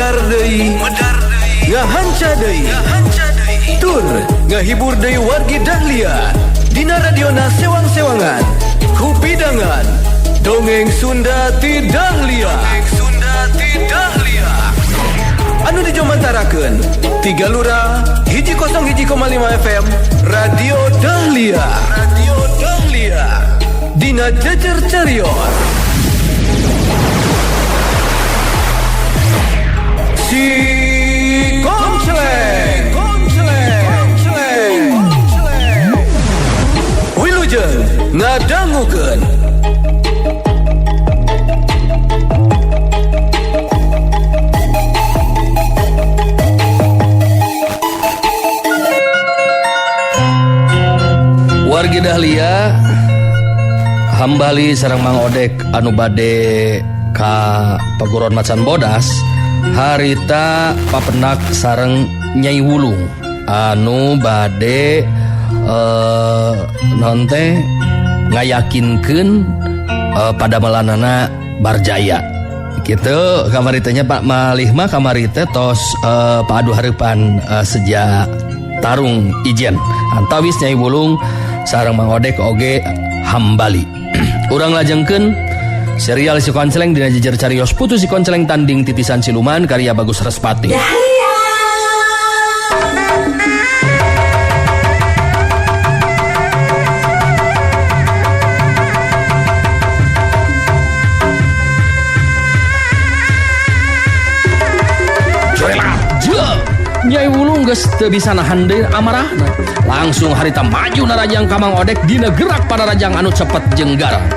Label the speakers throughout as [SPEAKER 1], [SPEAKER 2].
[SPEAKER 1] Medar deui, ngahanca deui, tur ngahibur deui wargi Dahlia dina radiona sewang-sewangan kupidangan dongeng Sunda ti Dahlia. Dongeng Sunda ti Dahlia anu dijomantarakeun tiga lura 101,5 FM Radio Dahlia. Radio Dahlia dina Jejer Carios Si Konceleng. Konceleng. Wilujeng ngadangukeun.
[SPEAKER 2] Wargi Dahlia hambali sareng Mang Odek anu bade ka Paguron Macan Bodas harita papenak sareng Nyai Wulung anu bade non teh ngayakinkeun pada melanana Barjaya gitu kamaritanya Pak Malih mah kamari teh tos paadu hareupan sejak tarung ijen antawis Nyai Wulung sareng Mang Odek oge hambali. Urang lajengkeun serial Si Konceleng dina Jejer Carios Putu Si Konceleng Tanding Titisan Siluman karya Bagus Respati. Nyai Wulung geus teu bisa nahan deui amarahna. Langsung harita maju narajang ka Mang Odek dina gerak panarajang anu cepet jeung garang.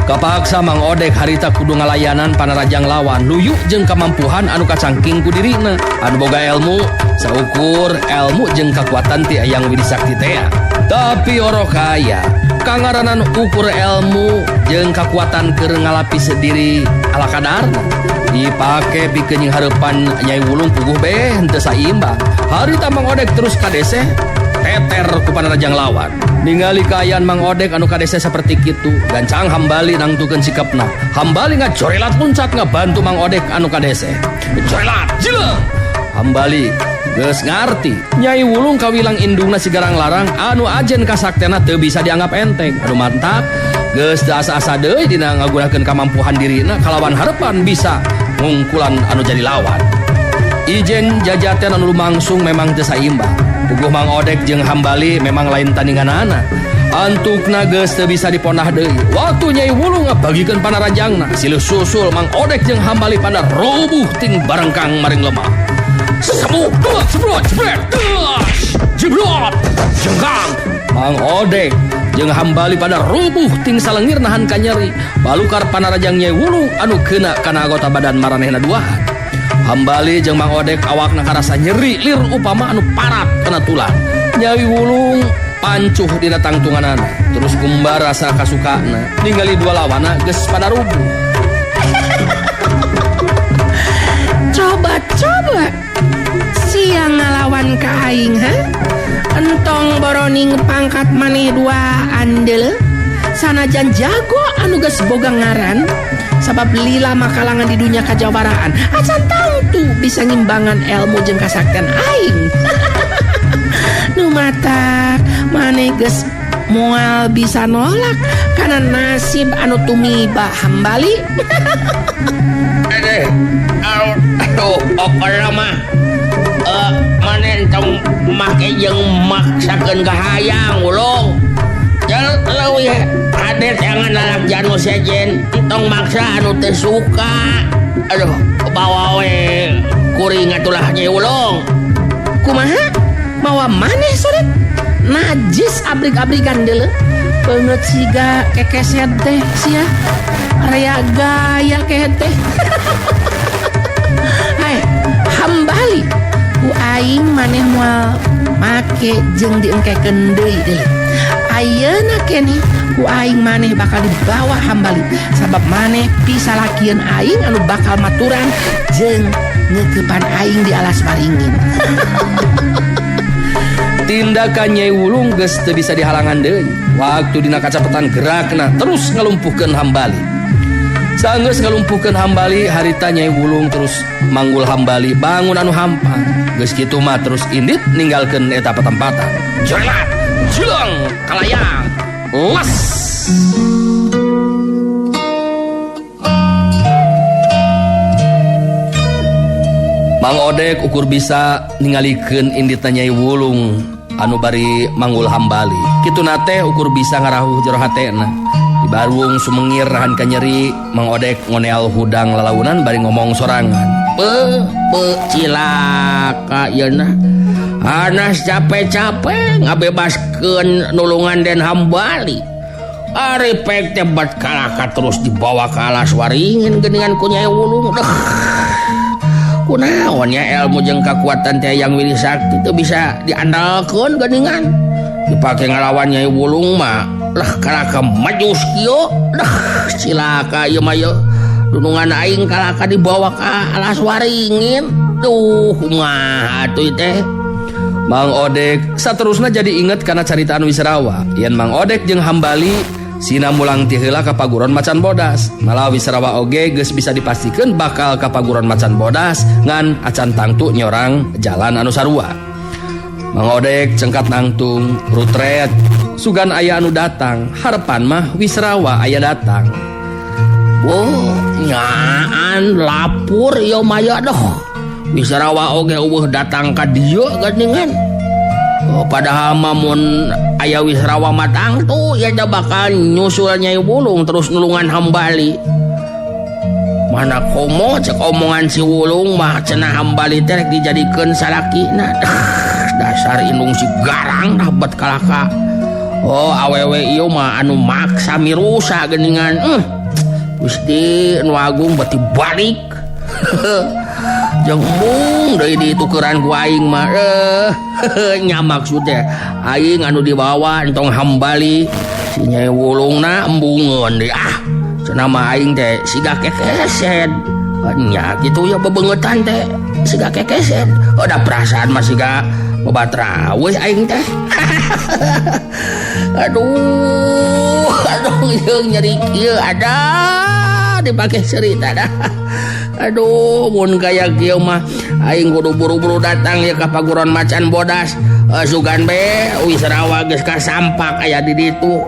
[SPEAKER 2] Kapaksa Mang Odek harita kudu ngalayanan panarajang lawan luyu jeung kamampuhan anu kacangking ku dirina. Anu boga ilmu saukur ilmu jeung kakuatan ti Eyang Widhi Sakti tea. Tapi oro kaya kangaranan ukur ilmu jeung kakuatan keur ngalapis diri ala kadarna. Dipake pikeun jeung hareupan Nyai Wulung puguh beh henteu saimbang. Harita Mang Odek terus kadeseh teter ku panarajang lawan. Ningali kaayaan Mang Odek anu kadeseh saperti kitu, gancang hambali nangtukeun sikapna. Hambali ngajorelat luncat ngabantu Mang Odek anu kadeseh. Jorelat jileuh. Hambali geus ngarti Nyai Wulung kawilang indungna si Garang Larang anu ajen kasaktena teu bisa dianggap enteng. Anu mantap geus teu asa-asa deui dina ngagunakeun kamampuhan dirina kalawan harepan bisa ngungkulan anu jadi lawan. Ijen jajaten anu lumangsung memang teu saimbang. Puguh Mang Odek jeung Hambali memang lain tandinganana. Antukna geus teu bisa diponah deui. Waktu Nyai Wulung ngabagikeun panarajangna, silih susul Mang Odek jeung Hambali pada rubuh ting barengkang maring lemah. Semu dua jebrot jebret das jebrot jengkang. Mang Odek jeung Hambali pada rubuh ting salengir nahan kanyeri. Balukar panarajang Nyai Wulung anu keuna kana anggota badan maranehna duaan. Hambali jeung Mang Odek awakna karasa nyeri lir upama anu parat kana tulang. Nyai Wulung pancuh dina tangtunganana terus gumbar rasa kasukana ningali dua lawana geus pada rubuh.
[SPEAKER 3] Coba-coba siang ngalawan ka aing ha? Entong boroning pangkat maneh dua andele sanajan jago anu geus boga ngaran sabab lila makalangan di dunia kajawaraan acan tangtu bisa ngimbangan ilmu jeung kasaktian aing. Nu matak maneh geus moal bisa nolak kana nasib anu tumiba Hambali.
[SPEAKER 4] Aduh, pokona mah maneh tong make jeung maksakeun kahayang Wulung. Leuwih hade jangan lalak janu sejen tong maksa anu teu suka. Aduh, bawa we kuring atulah Nyai Wulung.
[SPEAKER 3] Kumaha? Mawa maneh sodet? Najis abrik-abrikan deuleu. Beungeut siga kekeset teh sia. Area gaya kehet teh. Hai, Hambali ku aing maneh moal make jeung diengkekeun deui deuleu. Ayeuna keneh ku aing maneh bakal dibawa Hambali sabab maneh pisalakieun aing anu bakal maturan jeung ngeukepan aing di alas waringin.
[SPEAKER 2] Tindakan Nyai Wulung geus teu bisa dihalangan deui. Waktu dina kacapetan gerakna terus ngalumpuhkeun Hambali. Sanggeus ngalumpuhkeun Hambali harita Nyai Wulung terus manggul Hambali bangun anu hampang. Geus kitu mah terus indit ninggalkeun eta patempatan. Jelat, jeleng, kalayang, les. Mang Odek ukur bisa ningalikeun inditna Nyai Wulung anu bari manggul Hambali. Kituna teh ukur bisa ngarahuh jero hatena. Di barung sumengir rahan kanyeri, Mang Odek ngoneal hudang lalaunan bari ngomong sorangan.
[SPEAKER 4] Pe pe cilaka yeuna. Anas capek-capek ngabebaskeun nulungan Den Hambali. Ari pek teh bat kalaka terus dibawa ka alas waringin geuningan ku Nyai Wulung. Deuh. Kunaon nya ilmu jeung kakuatan teh yang Wiri Sakti teu bisa diandalkeun geuningan. Dipake ngalawan Nyai Wulung mah lah kalaka majus kieu. Dah cilaka ieu mah ieu. Dunungan aing kalaka dibawa ka alas waringin. Duh kumaha atuh teh.
[SPEAKER 2] Mang Odek saterusna jadi inget kana caritaan Wisrawa. Yen Mang Odek jeung Hambali sina mulang ti heula ka Paguron Macan Bodas. Malah Wisrawa oge geus bisa dipastikeun bakal ka Paguron Macan Bodas ngan acan tangtu nyorang jalan anu sarua. Mang Odek cengkat nangtung rutret sugan aya anu datang, harepan mah Wisrawa aya datang.
[SPEAKER 4] Oh, nyaan lapur ieu mah ya doh. Wisrawa oge eueuh datang ka dieu geuningan. Oh, padahal mah mun aya Wisrawa mah tangtu ya bakal nyusul Nyai Wulung terus nulungan Hambali. Mana komo cek omongan si Wulung mah cenah Hambali teh rek dijadikeun salakina. Dasar indung si garang dah bet kalaka. Oh, awewe ieu mah anu maksa mirusa geuningan. Gusti nu agung beti balik. Jeung embung deui ditukeran ku aing mah. Nya maksud teh aing anu dibawa entong Hambali si Nyai Wulungna embungeun deui ah. Cenah mah aing teh siga kekeset. Nya kitu ya bebengetan teh siga kekeset. Oh da perasaan mah siga babatra we aing teh. Aduh, aduh jeung nyeri kieu ada dipake cerita dah. Aduh, mun kaya kieu mah aing kudu buru-buru datang ya ka Paguron Macan Bodas. Sugan be Wisrawa geus kasampak aya di ditu.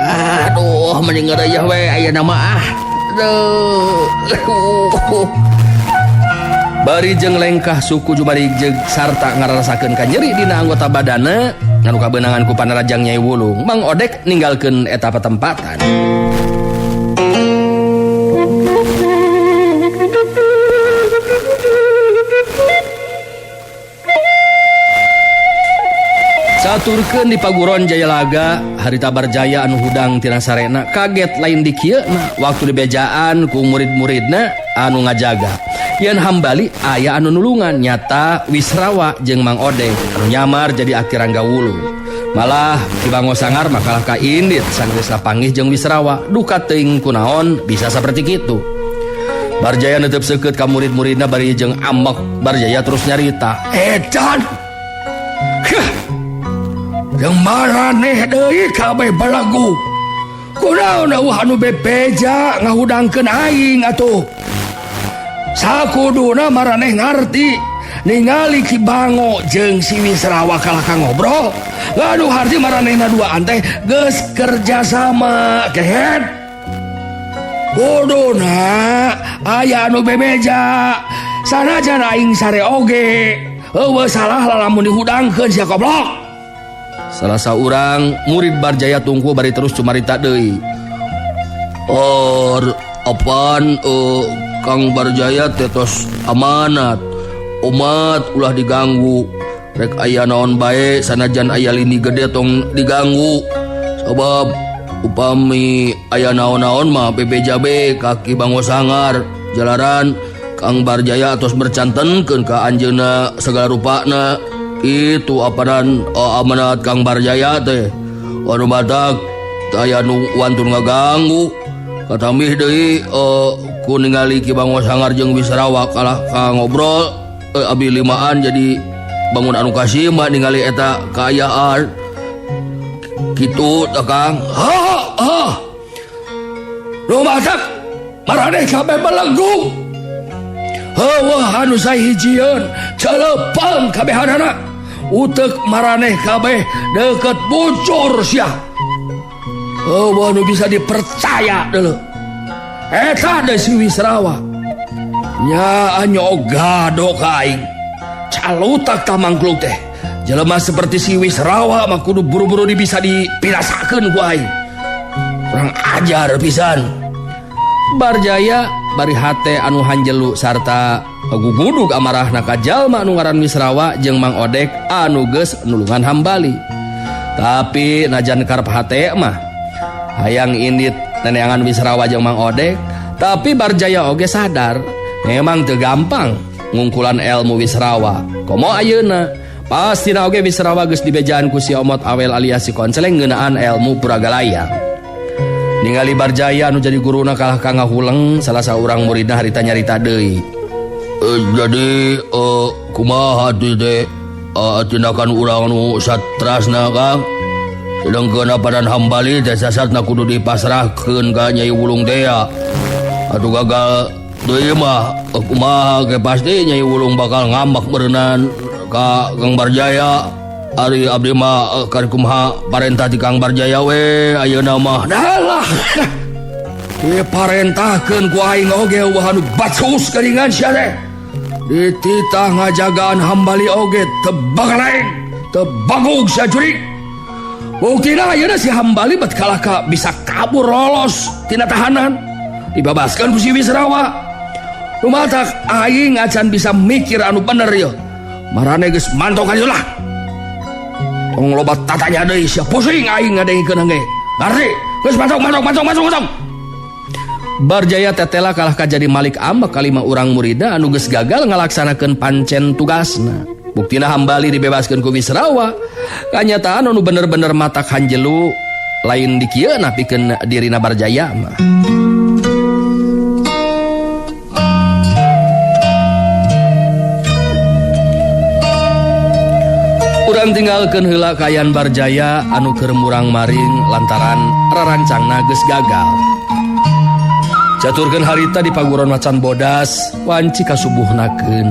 [SPEAKER 4] Aduh, mending ngeureuh we ayeuna mah ah. Aduh.
[SPEAKER 2] Bari jeung lengkah suku jumarik jeung sarta ngarasakeun kanyeri dina anggota badana anu kabeunangan ku panarajang Nyai Wulung. Mang Odek ninggalkeun eta patempatan. Saturkeun di Paguron Jayalaga harita Barjaya anu hudang tina sarena kaget lain di kieu na waktu dibejaan ku murid-muridna anu ngajaga. Yen Hambali aya anu nulungan nyata Wisrawa jeung Mang Odek anu nyamar jadi aki Rangga Wulung. Malah Ki Bango Sangar makalah ka indit sanggeus panggih jeung Wisrawa duka teuing kunaon bisa saperti kitu. Barjaya netep seukeut ka murid-muridna bari jeung ambek. Barjaya terus nyarita,
[SPEAKER 5] "Edan. Jeung maraneh deui kabeh balagu. Kunaon eueuh anu bebeja ngahudangkeun aing atuh. Sakuduna maraneh ngarti ningali Ki Bango jeung si Wisrawa kalah ka ngobrol. Aduh harti maranehna duaan teh geus kerjasama kehed. Kuduna aya anu bebeja sanajan aing sare oge. Eueuh salah lamun dihudangkeun sia goblok."
[SPEAKER 2] Salah saurang murid Barjaya tungku bari terus cumarita deui. Or apaan Kang Barjaya teh tos amanat. Umat ulah diganggu. Rek aya naon bae sanajan aya lini gede tong diganggu. Sabab upami aya naon-naon mah bebeja be ka Ki Bango Sangar jalaran Kang Barjaya tos bercantenkeun ka anjeunna segala rupana. Itu apanan amanat Kang Barjaya teh. Anu batak aya nu wantun ngaganggu. Katamih deui ku ningali Ki Bango Sangar jeung Wisrawa kalah ka ngobrol abi limaan jadi bangun anu kasima ningali eta kaayaan. Kitu teh Kang.
[SPEAKER 5] Ha ha. Nu matak Maraneh kabeh belenggu. Heueuh anu sahijieun celepang kabehanana. Utek maraneh kabeh deukeut bujur sia. Heueuh nu bisa dipercaya deuleu. Eta deui si Wisrawa. Nya anyo gado ka aing. Calutak ta mangkluk teh. Jelema seperti si Wisrawa mah kudu buru-buru bisa dipirasakeun ku aing. Kurang ajar pisan.
[SPEAKER 2] Barjaya bari hate anu hanjelu sarta gugudug amarahna ka jalma anu ngaran Wisrawa jeung Mang Odek anu geus nulungan Hambali. Tapi najan karep hate mah hayang indit neneangan Wisrawa jeung Mang Odek, tapi Barjaya oge sadar memang teu gampang ngungkulan ilmu Wisrawa. Komo ayeuna pastina oge Wisrawa geus dibejaan ku si Omot Awel alias si Konceleng ngeunaan ilmu Puragalayang. Ningali Barjaya anu jadi guruna kalah ka ngahuleng salah saurang muridna harita nyarita deui.
[SPEAKER 5] Jadi kumaha teh tindakan urang nu satrasna Kang? Sedengkeun padan Hambali teh sasatna kudu dipasrahkeun ka Nyai Wulung teh ya. Atuh gagal deui mah kumaha ge pasti Nyai Wulung bakal ngambek beureunan ka Kang Barjaya. Ari abdi mah kari kumaha parentah ti Kang Barjaya we ayeuna mah. Dalah. Diparentahkeun ku aing oge eueuh anu bacus geuningan sia teh. Dititah ngajagaan Hambali oge teu bagalaeng, teu bagug sia jurig. Buktina ayeuna si Hambali bet kalah ka bisa kabur lolos tina tahanan. Dibabaskeun ku si Wisrawa. Lumatak aing acan bisa mikir anu bener yeuh. Marane geus mantok ka lah. Tong loba tatanya deui sia pusing aing ngadengikeun ge. Ngarti? Geus masuk masuk masuk masuk masuk.
[SPEAKER 2] Barjaya tetela kalah ka jadi Malik ambek kalima urang murida anu geus gagal ngalaksanakeun pancen tugasna. Buktina Hambali dibebaskeun ku Wisrawa. Kanyataan anu bener-bener matak hanjelu lain di kieu pikeun dirina Barjaya mah. Urang tinggalkeun heula kaayaan Barjaya anu keur murang-maring lantaran rarancangna geus gagal. Caturkeun harita di paguron macan bodas wanci kasubuhnakeun.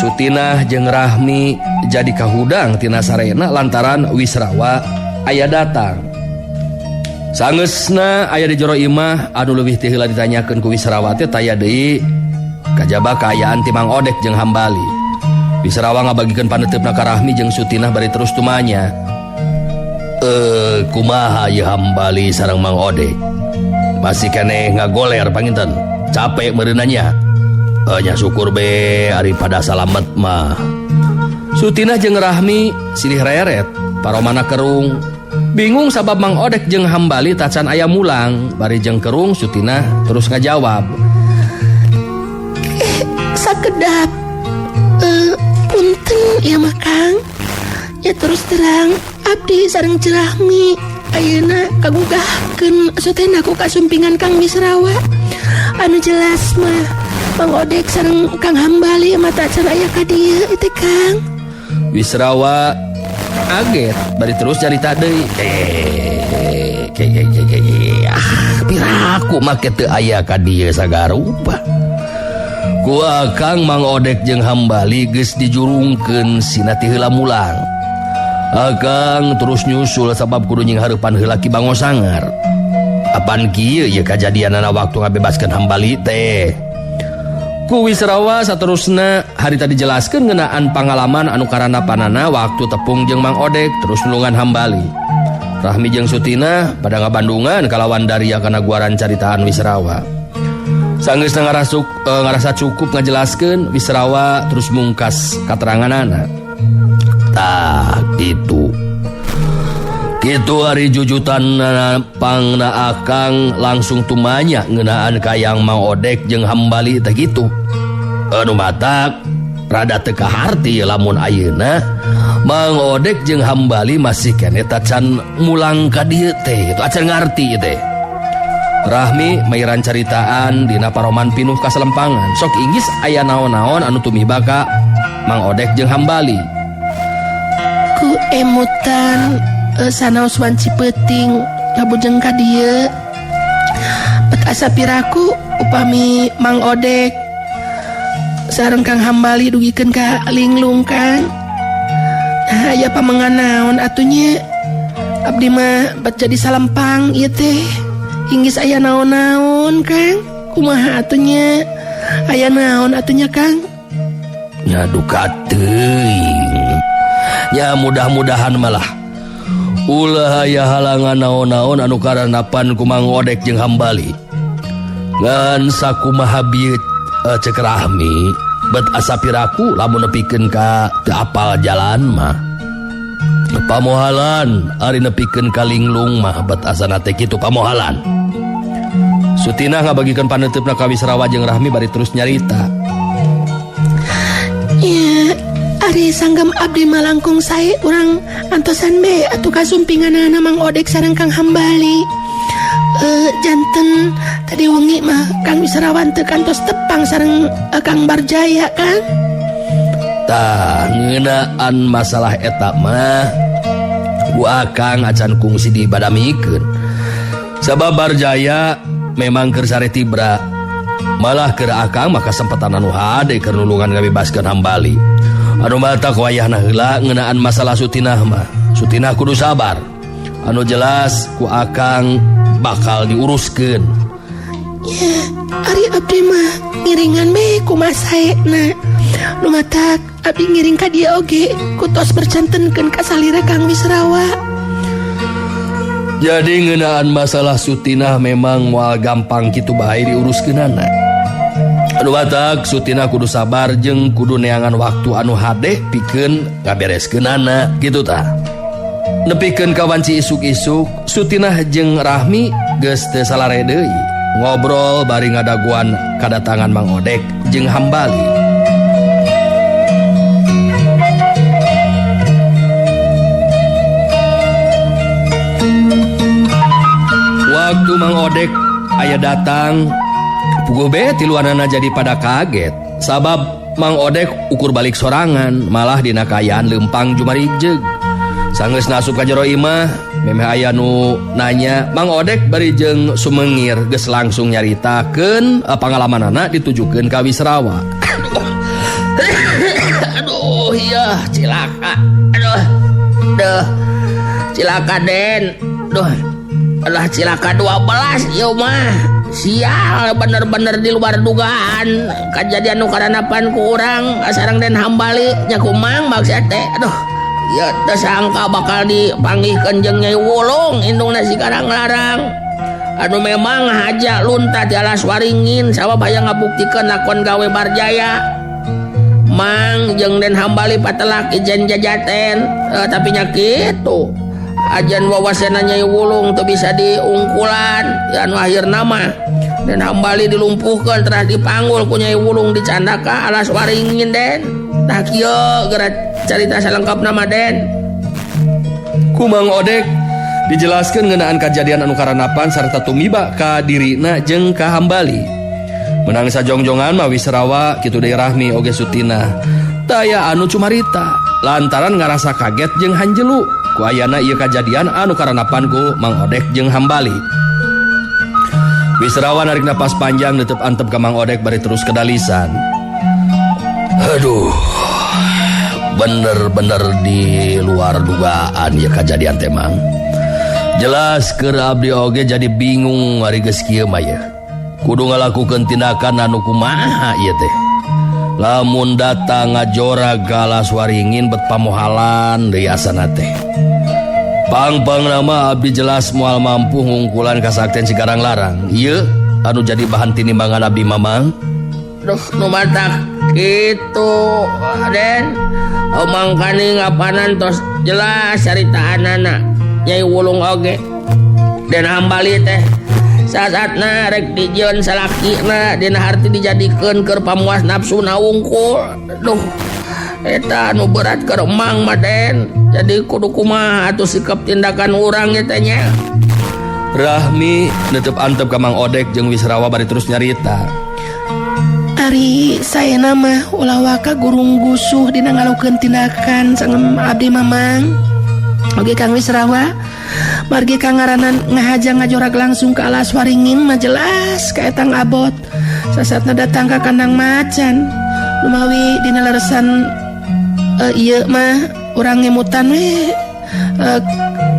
[SPEAKER 2] Sutinah jeung Rahmi jadi kahudang tina sarena lantaran Wisrawa aya datang. Sangeusna aya di jero imah anu leuwih ti heula ditanyakeun ku Wisrawa teh taya deui kajaba kaayaan ti Mang Odek jeung Hambali. Wisrawa ngabagikeun paneuteup ka Rahmi jeung Sutinah bari terus tumanya. Kumaha ieu Hambali sareng Mang Odek? Masih keneh ngagoler panginten. Capek meureunanya. Nya syukur be ari pada salamet mah. Sutinah jeung Rahmi silih reret, paromana kerung. Bingung sabab Mang Odek jeung Hambali tacan aya mulang, bari jeung kerung Sutinah terus ngajawab.
[SPEAKER 3] Sakedap punten ya mah Kang. Ya terus terang abdi sareng Rahmi ayeuna kagugahkeun sotena ku kasumpingan Kang Wisrawa. Anu jelas mah Mang Odek sareng Kang Hambali mata can aya ka dieu teh Kang.
[SPEAKER 2] Wisrawa aget bari terus carita deui. Piraku make teu aya ka dieu sagarupa. Ku Akang Mang Odek jeung Hambali geus dijurungkeun sina ti heula mulang. Akang terus nyusul sabab kudu nying hareupan heula Ki Bango Sangar. Apan kieu ye kajadianana waktu ngabebaskeun Hambali teh. Ku Wisrawa saterusna harita dijelaskeun ngeunaan pangalaman anu karana panana waktu tepung jeung Mang Odek terus nulungan Hambali. Rahmi jeung Sutinah pada ngabandungan kalawan daria kana guaran caritaan Wisrawa. Sanggeusna ngarasa cukup ngajelaskeun Wisrawa terus mungkas kateranganana. Tah kitu. Kitu ari jujutan pangna Akang langsung tumanya ngeunaan kayang Mang Odek jeung Hambali teh kitu. Anu matak rada teu kaharti lamun ayeuna Mang Odek jeung Hambali masih keneh tacan mulang ka dieu teh kitu acan ngarti teh. Rahmi mairan caritaan dina paroman pinuh kaselempangan. Sok inggis aya naon-naon anu tumiba ka Mang Odek jeung Hambali.
[SPEAKER 3] Ku emutan sanaos wanci peuting ngabujeng ka dieu. Bet asa piraku upami Mang Odek sareng Kang Hambali dugikeun ka Linglung Kang. Nah, aya pamengan naon atunya? Abdi mah bet jadi salempang ieu teh. Inggis aya naon-naon Kang. Kumaha atunya? Aya naon atunya Kang?
[SPEAKER 2] Nya duka teuing. Ya mudah-mudahan malah ulah aya halangan naon-naon anu karanapan ku Mang Odek jeung Hambali. Ngan sakumaha bieu cek Rahmi bet asa piraku lamun nepikeun ka teu apal jalan mah. Pamohalan ari nepikeun ka Linglung mah bet asana teh kitu pamohalan. Sutinah ngabagikeun paneuteup ka Wisrawa jeung Rahmi bari terus nyarita.
[SPEAKER 3] Ya, ari sanggam abdi malangkung sae urang antosan be atuh kasumpinganana Mang Odek sareng Kang Hambali. Janten tadi wengi mah Kang Wisrawan teu kantos tepang sareng Kang Barjaya Kang.
[SPEAKER 2] Tah ngeunaan masalah eta mah ku Akang acan kungsi dibadamikeun. Sabab Barjaya memang keur sare tibra. Malah keur Akang mah kasempatan anu hade keur nulungan ngabebaskeun Hambali. Anu matak wayahna heula ngeunaan masalah Sutinah mah. Sutinah kudu sabar. Anu jelas ku Akang bakal diuruskeun.
[SPEAKER 3] Ya, ari abdi mah ngiringan be kumaha saena. Nu matak abdi ngiring ka dieu oge ku tos bercantenkeun ka salira Kang Wisrawa.
[SPEAKER 2] Jadi ngeunaan masalah Sutinah memang moal gampang kitu bae diuruskeunana. Anu matak Sutinah kudu sabar jeung kudu neangan waktu anu hade pikeun ngabereskeunana kitu tah. Nepikeun ka wanci isuk-isuk, Sutinah jeung Rahmi geus teu salare deui ngobrol bari ngadaguan kadatangan Mang Odek jeung Hambali. Waktu Mang Odek aya datang, puguh be tiluanana jadi pada kaget. Sabab Mang Odek ukur balik sorangan, malah dina kaayaan leumpang jumarijeg. Sanggeus nasup ka jero imah, memeh aya nu nanya, Mang Odek bari jeung sumengir geus langsung nyaritakeun pangalamanana ditujukeun ka Wisrawa.
[SPEAKER 4] Aduh, iya cilaka. Aduh. Duh. Cilaka Den. Duh. Alah cilaka 12 ieu mah. Sial bener-bener di luar dugaan. Kajadian nu karanapan ku urang sareng Den Hambali nya kumang maksud teh. Aduh. Ya teu sangka bakal dipanggihkeun jeung Nyai Wulung indungna si Karang Larang. Anu memang haja lunta di alas waringin sabab hayang ngabuktikeun lakon gawe Barjaya. Mang jeung Den Hambali patelak ijen jajaten, tapi nya kitu. Ajan wawasana Nyai Wulung teu bisa diungkulan, ya anu akhirna mah Den Hambali dilumpuhkeun terus dipanggul ku Nyai Wulung dicanda ka alas waringin Den. Tah kieu geura carita salengkapna mah Den.
[SPEAKER 2] Ku Mang Odek dijelaskeun ngeunaan kajadian anu karanapan sarta tumiba ka dirina jeung ka Hambali. Menang sajongjongan mah Wisrawa kitu deui Rahmi oge Sutinah. Taya anu cumarita lantaran ngarasa kaget jeung hanjelu ku ayana ieu kajadian anu karanapan ku Mang Odek jeung Hambali. Wisrawa narik napas panjang netep antep ka Mang Odek bari terus kedalisan. Aduh, bener-bener di luar dugaan ya kajadian teh Mang. Jelas keur abdi oge jadi bingung ari geus kieu mah ya. Kudu ngalakukeun tindakan anu kumaha ieu teh. Lamun datang ngajora galas waringin bet pamohalan deui asana teh. Pangpang nama abdi jelas moal mampu ngungkulan kasakten si Karang Larang. Ieu anu jadi bahan tinimbangan abdi Mamang.
[SPEAKER 4] Duh, nu matak kitu Den. Mangkani ngapanan tos jelas caritaanana Nyai Wulung oge. Den Hambali teh sasatna rek dijieun salakina dina harti dijadikeun keur pamuas nafsuna wungkul. Duh, eta anu berat keur emang mah Den. Jadi kudu kumaha atuh sikap tindakan urang eta nya.
[SPEAKER 2] Rahmi netep antep ka Mang Odek jeung Wisrawa bari terus nyarita.
[SPEAKER 3] Ari saya nama ulah waka gurung gusuh dina ngalakukeun tindakan sangem abdi Mamang. Oge Kang Wisrawa, Margi kangaranan ngahaja ngajorag langsung ke alas waringin mah jelas kaetang abot. Sasatna datang ka kandang macan. Lumawi dina leresan ieu mah urang ngemutan we.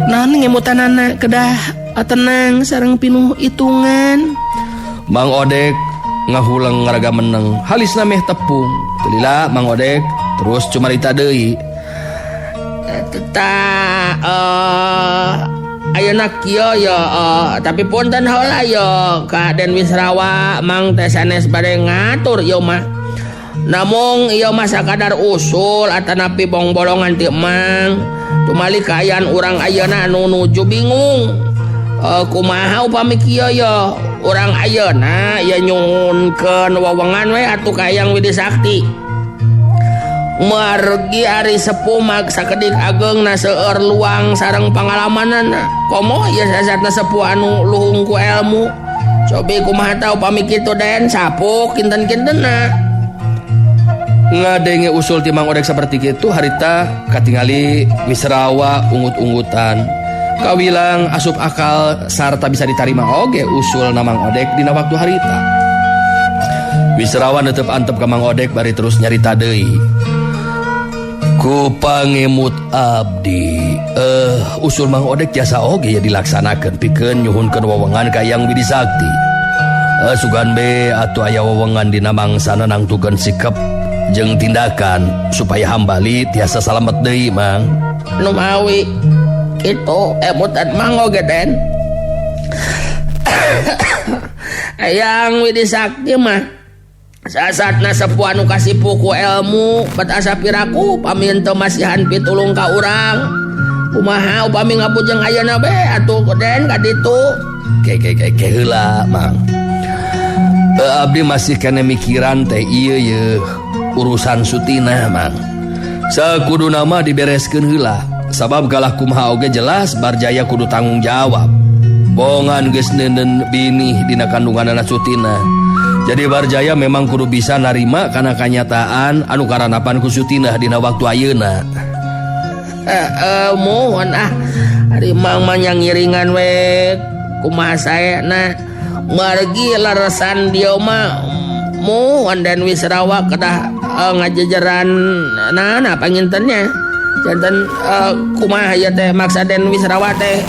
[SPEAKER 3] Naon ngemutanana kedah tenang sareng pinuh hitungan.
[SPEAKER 2] Mang Odek ngahulang ngaraga meneng halisna meh tepung. Teu lila Mang Odek terus cumarita deui.
[SPEAKER 4] Tah ayeuna kieu ya tapi punten heula ya ka Den Wisrawa Mang teh sanes bade ngatur ieu mah. Namung ieu mah sakadar usul atanapi bongbolongan ti Mang. Tumali kaayaan urang ayeuna anu nuju bingung. Kumaha upami kieu ya urang ayeuna ya nyuhunkeun wewengan we atuh ka Hyang Widi Sakti. Margi ari sepuh mag sakedik ageungna seueur luang sareng pangalamanana. Komo ieu sasatna sepuh anu luhung ku elmu. Cobi kumaha tah upami kitu Den sapuk kinten-kintenna.
[SPEAKER 2] Ngadenge usul ti Mang Odek saperti kitu harita katingali Wisrawa ungut-ungutan. Kawilang asup akal sarta bisa ditarima oge usul na Mang Odek dina waktu harita. Wisrawa netep antep ka Mang Odek bari terus nyarita deui. Ku pangemut abdi usul Mang Odek jasa oge ya dilaksanakeun pikeun nyuhunkeun wewengan ka Hyang Widi Sakti. Sugan be atuh aya wewengan dina mangsana nangtukeun sikep jeung tindakan supaya hambali tiasa salamet deui Mang.
[SPEAKER 4] Numawi kitu emutan Mang oge Den. Hyang Widi Sakti mah sasatna sepuh anu kasipu ku elmu bat asa piraku pami henteu masihan pitulung ka urang. Kumaha upami ngabujeng ayeuna be atuh Den ka ditu.
[SPEAKER 2] Ke ke ke ke heula Mang. Abdi masih kena mikiran teh ieu ye urusan Sutinah Mang. Sakuduna mah dibereskeun heula sabab galah kumaha oge jelas Barjaya kudu tanggung jawab. Bongan geus neuneun binih dina kandunganana Sutinah. Jadi Barjaya memang kudu bisa narima kana kanyataan anu karanapan ku Sutinah dina waktu ayeuna.
[SPEAKER 4] Mohon ah ari Mang mah ngiringan we kumaha saena. Margi larasan dieu mah mohon Dan Wisrawa kedah ngajejeran nana pangintennya. Janten kumaha ieu teh maksa Den Wisrawa teh.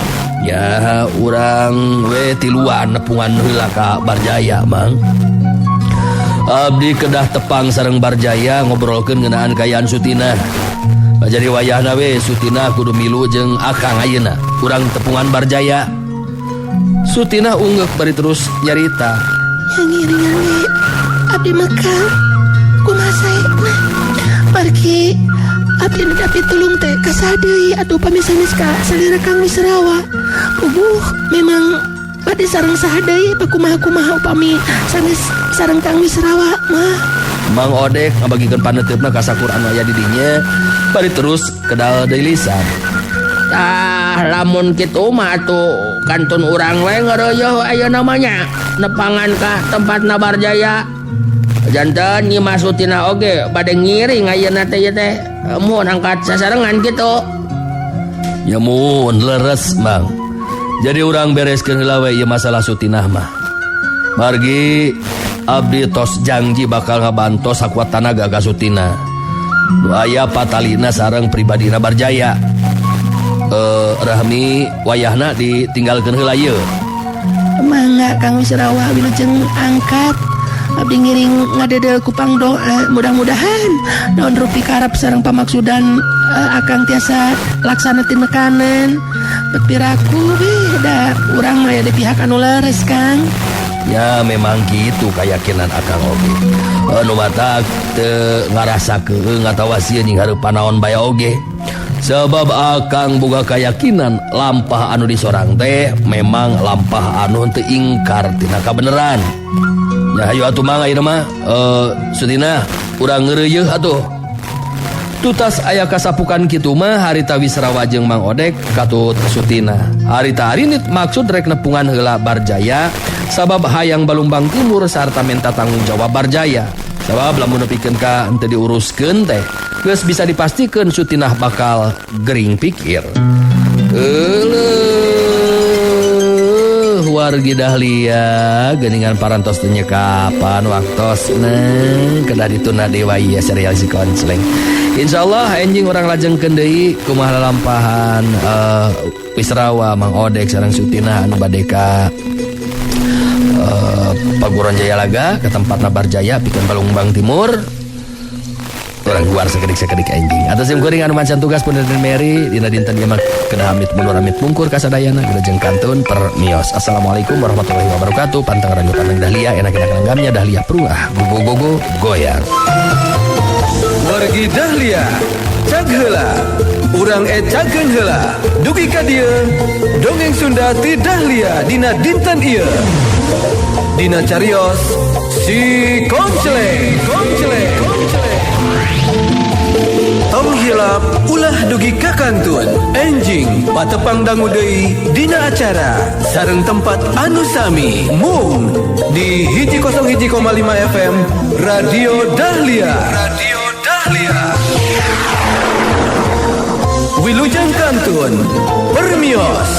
[SPEAKER 2] Ya urang we tiluan nepungan heula ka Barjaya Mang. Abdi kedah tepang sareng Barjaya ngobrolkeun ngeunaan kaayaan Sutinah. Jadi wayahna we Sutinah kudu milu jeung akang ayeuna. Urang tepungan Barjaya. Sutinah unggek bari terus nyarita.
[SPEAKER 3] Yang ngiringan we abdi mekang kumaha saena. Margi abdi nedapi tulung teh kasadeui atuh pami sanes ka salira Kang Wisrawa. Puguh memang bade sareng saha deui pakumaha-kumaha upami sanes sareng Kang Wisrawa mah.
[SPEAKER 2] Mang Odek ngabagikeun paneuteup ka sakur anu aya di dinya bari terus kedal deui lisan.
[SPEAKER 4] Tah lamun kitu mah atuh kantun urang we ngareuyeung ayeuna mah nya nepangan ka tempatna Barjaya. Janten Nyi Mas Sutinah oge bade ngiring ayeuna teh ieu teh mun angkat sasarengan kitu.
[SPEAKER 2] Ya mun leres Mang. Jadi urang bereskeun heula we ieu masalah Sutinah mah. Margi abdi tos janji bakal ngabantos sakuat tanaga ka Sutinah. Nu aya patalina sareng pribadina Barjaya. Rahmi wayahna ditinggalkeun heula ieu.
[SPEAKER 3] Mangga Kang Wisrawa wilujeng angkat. Abdi ngiring ngadedel kupang doa mudah-mudahan naon rupi karep sareng pamaksudan akang tiasa laksana tinekanan. Bet piraku we da urang mah aya di pihak anu leres Kang.
[SPEAKER 2] Ya memang gitu keyakinan akang oge. Nu matak teu ngarasa keung atawa sieun jeung hareupan naon bae oge. Sebab akang boga keyakinan lampah anu disorang teh memang lampah anu teu ingkar tina kabeneran. Ya hayu atuh Mang ayeuna mah Sutinah urang ngeureuyeuh atuh. Tutas aya kasapukan kitu mah harita Wisrawa jeung Mang Odek katut Sutinah. Harita arinit maksud rek nepungan heula Barjaya sabab hayang Balumbang Timur sarta menta tanggung jawab Barjaya. Sabab lamun nepikeun ka henteu diuruskeun teh geus bisa dipastikeun Sutinah bakal gering pikir. Euleuh. Wargi Dahlia, geningan parantos teh nyekapan waktosna kedah ditunda dewa ieu serial si Koncleng. Insyaallah enjing urang lajengkeun deui kumaha lalampahan Wisrawa Mang Odek sareng Sutina anu bade ka Paguron Jaya Laga ke tempat Barjaya pikeun Palungbang Timur. Urang guar sakedik-sakedik enjing. Atau sim kuring anu mancan tugas pun dan Mary dina dinten ieu mah kedah amit mundur amit mungkur kasadayana wilujeng kantun permios. Assalamualaikum warahmatullahi wabarakatuh. Panteng radio panteng Dahlia enak-enak langgamnya Dahlia Prungah go go go goyang.
[SPEAKER 1] Wargi Dahlia, cag heula. Urang ecakeun heula. Dugi ka dieu, dongeng Sunda ti Dahlia dina dinten ieu. Dina carios si Koncleng, Koncleng, Koncleng. Tong hilap ulah dugi ka kantun. Enjing patepang dangu deui dina acara sareng tempat anu sami mung di 101,5 FM Radio Dahlia. Radio Dahlia. Wilujeng kantun permios.